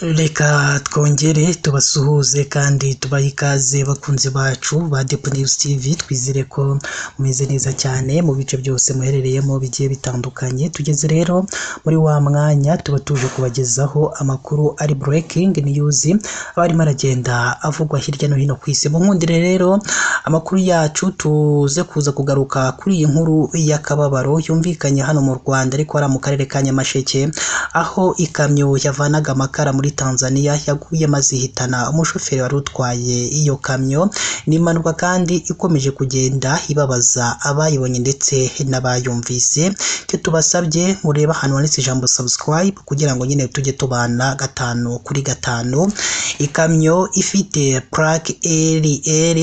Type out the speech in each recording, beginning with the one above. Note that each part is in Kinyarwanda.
Reka twongere tubasuhuze kandi tubahe ikaze bakunzi bacu ba Deep News TV, twizere ko mumeze neza cyane mu bice byose muherereyemo bigiye bitandukanye. Tugeze rero muri wa mwanya tuba tuje kubagezaho amakuru ari breaking news, aba arimo aragenda avugwa hirya no hino ku isi. Munkundire rero amakuru yacu tuze kuza kugaruka kuri iyi nkuru y'akababaro yumvikanye hano mu Rwanda, ariko ari mu karere ka Nyamasheke, aho ikamyo yavanaga amakara muri Tanzania yaguye maze ihitana umushoferi wari utwaye iyo kamyo. Ni impanuka kandi ikomeje kugenda ibabaza abayibonye ndetse n'abayumvise. Icyo tubasabye, murebe ahantu handitse ijambo subscribe kugira ngo nyine tujye tubana gatanu kuri gatanu. Ikamyo ifite plaque RR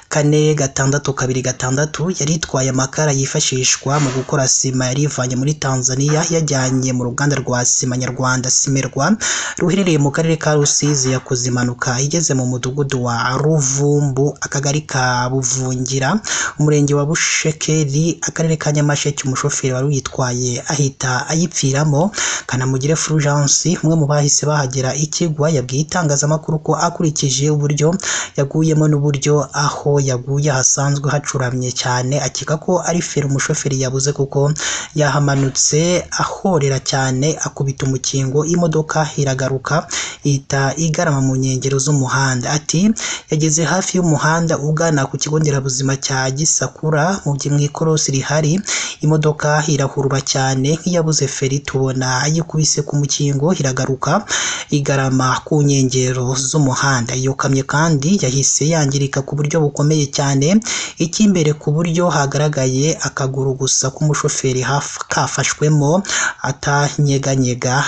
4626 yari itwaye amakara yifashishwa mu gukora sima, yari ivanye muri Tanzania yajyanye mu ruganda rwa sima nyarwanda Simerwa ruherereye mu karere ka Rusizi, yakoze impanuka igeze mu mudugudu wa Ruvumbu, akagari ka Buvungira, umurenge wa Bushekeri, akarere ka Nyamasheke. Umushoferi wari uyitwaye ahita ayipfiramo. Kanamugire Fulgence, umwe mu bahise bahagera ikigwa, yabwiye itangazamakuru ko akurikije uburyo yaguyemo n'uburyo aho yaguye hasanzwe hacuramye cyane, akeka ko ari feri umushoferi yabuze kuko yahamanutse ahorera cyane akubita umukingo, imodoka iragaruka ihita igarama mu nkengero z'umuhanda. Ati yageze hafi y'umuhanda ugana ku kigo nderabuzima cya Gisakura mu ikorosi rihari, imodoka irahurura cyane nk'iyabuze feri, tubona ayikubise ku mukingo iragaruka igarama ku nkengero z'umuhanda. Iyo kamyo kandi yahise yangirika ku buryo bukomeye cyane, icy'imbere ku buryo hagaragaye akaguru gusa k'umushoferi kafashwemo atanyeganyega.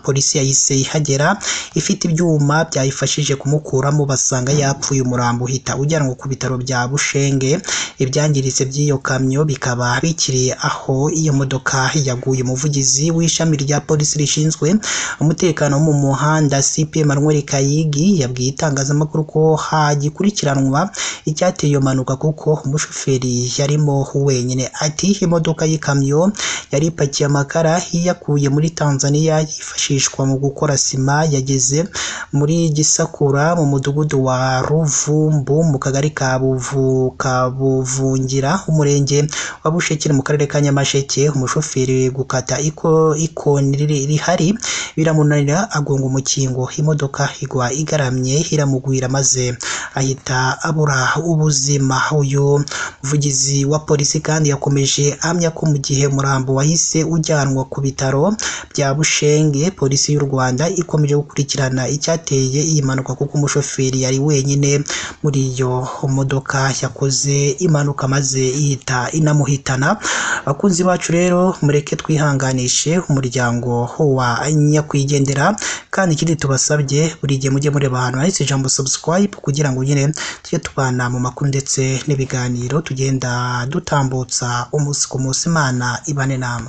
Polisi yahise ihagera ifite ibyuma byayifashije kumukuramo, basanga yapfuye, umurambo uhita ujyanwa ku bitaro bya Bushenge. Ibyangiritse by'iyo kamyo bikaba bikiri aho iyo modoka yaguye. Umuvugizi w'ishami rya polisi rishinzwe umutekano wo mu muhanda, CP Emmanuel Kayigi, yabwiye itangazamakuru ko hagikurikiranwa icyateye iyo mpanuka kuko umushoferi yarimo wenyine. Ati imodoka y'ikamyo yari ipakiye amakara iyakuye muri Tanzania yifashishwa mu gukora sima, yageze muri Gisakura mu mudugudu wa Ruvumbu mu kagari ka Buvungira, umurenge wa Bushekeri mu karere ka Nyamasheke. Umushoferi gukata ikoni rihari biramunanira agonga umukingo, imodoka igwa igaramye iramugwira maze ahita abura ubuzima. Uyu muvugizi wa polisi kandi yakomeje ahamya ko mu gihe umurambo wahise ujyanwa ku bitaro bya Bushenge, polisi y'u Rwanda ikomeje gukurikirana icyateye iyi mpanuka kuko umushoferi yari wenyine muri iyo modoka yakoze impanuka maze ihita inamuhitana. Bakunzi bacu rero, mureke twihanganishe umuryango wa nyakwigendera, kandi ikindi tubasabye, buri gihe mujye mureba ahantu handitse ijambo subscribe kugira ngo nyine tujye tubana mu makuru ndetse n'ibiganiro tugenda dutambutsa umunsi ku munsi. Imana ibane namwe.